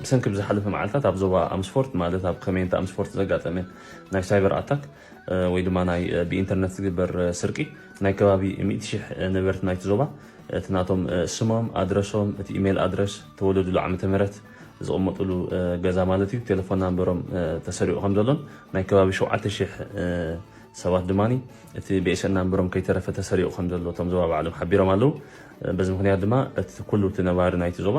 ብሰንኪ ብዝሓለፈ መዓልታት ኣብ ዞባ ኣምስፎርት፣ ማለት ኣብ ከመይንታ ኣምስፎርት ዘጋጠመ ናይ ሳይበር ኣታክ ወይ ድማ ናይ ብኢንተርነት ዝግበር ስርቂ፣ ናይ ከባቢ ሚእቲ ሽሕ ነበርቲ ናይቲ ዞባ እቲ ናቶም ስሞም፣ ኣድረሶም፣ እቲ ኢሜይል ኣድረስ፣ ተወለዱሉ ዓመተ ምህረት፣ ዝቕመጡሉ ገዛ ማለት እዩ፣ ቴሌፎን ናምበሮም ተሰሪቑ ከም ዘሎን ናይ ከባቢ ሸውዓተ ሽሕ ሰባት ድማ እቲ ቤኤስኤን ናምበሮም ከይተረፈ ተሰሪቑ ከም ዘሎ እቶም ዞባ ባዕሎም ሓቢሮም ኣለዉ። በዚ ምክንያት ድማ እቲ ኩሉ እቲ ነባሪ ናይቲ ዞባ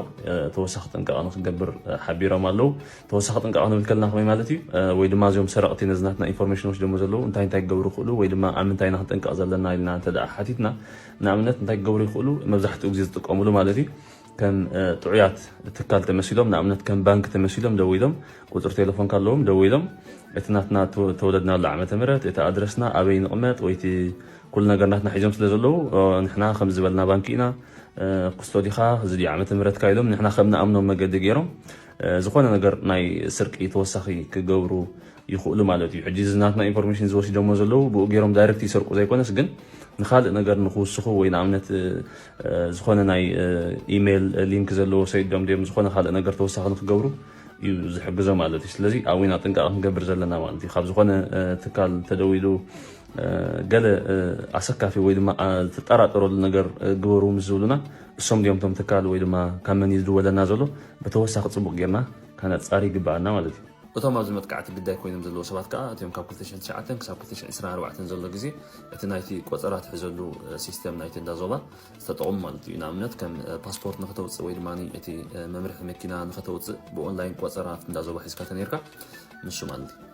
ተወሳኺ ጥንቃቐ ንክገብር ሓቢሮም ኣለዉ። ተወሳኺ ጥንቃቐ ክንብል ከለና ከመይ ማለት እዩ? ወይ ድማ እዚኦም ሰረቕቲ ነዚ ናትና ኢንፎርሜሽን ወስዶሞ ዘለዉ እንታይ እንታይ ክገብሩ ይኽእሉ ወይ ድማ ኣብ ምንታይ ኢና ክንጥንቀቕ ዘለና ኢልና እንተ ደኣ ሓቲትና፣ ንኣብነት እንታይ ክገብሩ ይኽእሉ? መብዛሕትኡ ግዜ ዝጥቀምሉ ማለት እዩ ከም ጥዑያት ትካል ተመሲሎም፣ ንኣብነት ከም ባንክ ተመሲሎም ደዊሎም፣ ቁፅሪ ቴሌፎን ካለዎም ደዊሎም፣ እቲ ናትና ተወለድናሉ ዓመተ ምህረት፣ እቲ ኣድረስና ኣበይ ንቕመጥ ወይ እቲ ኩሉ ነገር ናትና ሒዞም ስለ ዘለዉ፣ ንሕና ከም ዝበልና ባንክ ኢና፣ ክስቶዲኻ እዚ ድዩ ዓመተ ምህረትካ ኢሎም ንሕና ከም ንኣምኖም መገዲ ገይሮም ዝኾነ ነገር ናይ ስርቂ ተወሳኺ ክገብሩ ይኽእሉ ማለት እዩ። ሕጂ እዚ ናትና ኢንፎርሜሽን ዝወሲዶሞ ዘለዉ ብኡ ገይሮም ዳይሬክት ይሰርቁ ዘይኮነስ ግን ንኻልእ ነገር ንክውስኹ ወይ ንኣብነት ዝኾነ ናይ ኢሜይል ሊንክ ዘለዎ ሰይዶም ድዮም ዝኾነ ካልእ ነገር ተወሳኺ ንክገብሩ እዩ ዝሕግዞ ማለት እዩ። ስለዚ ኣብኡ ኢና ጥንቃቐ ክንገብር ዘለና ማለት እዩ። ካብ ዝኾነ ትካል ተደዊሉ ገለ ኣሰካፊ ወይ ድማ ትጠራጠረሉ ነገር ግበሩ ምስ ዝብሉና እሶም ድዮም ቶም ትካል ወይ ድማ ካብ መን እዩ ዝድወለና ዘሎ ብተወሳኺ ፅቡቕ ጌርና ከነፃሪ ይግበኣና ማለት እዩ። እቶም ኣብዚ መጥቃዕቲ ግዳይ ኮይኖም ዘለዉ ሰባት ከኣ እቲኦም ካብ ክልተ ሽሕን ትሽዓተን ክሳብ ክልተ ሽሕን ዕስራን ኣርባዕተን ዘሎ ግዜ እቲ ናይቲ ቆጸራ ትሕዘሉ ሲስተም ናይቲ እንዳ ዞባ ዝተጠቕሙ ማለት እዩ። ንኣብነት ከም ፓስፖርት ንኸተውፅእ ወይ ድማ እቲ መምርሒ መኪና ንኸተውፅእ ብኦንላይን ቆጸራ ኣብቲ እንዳ ዞባ ሒዝካ ተነይርካ ንሱ ማለት እዩ።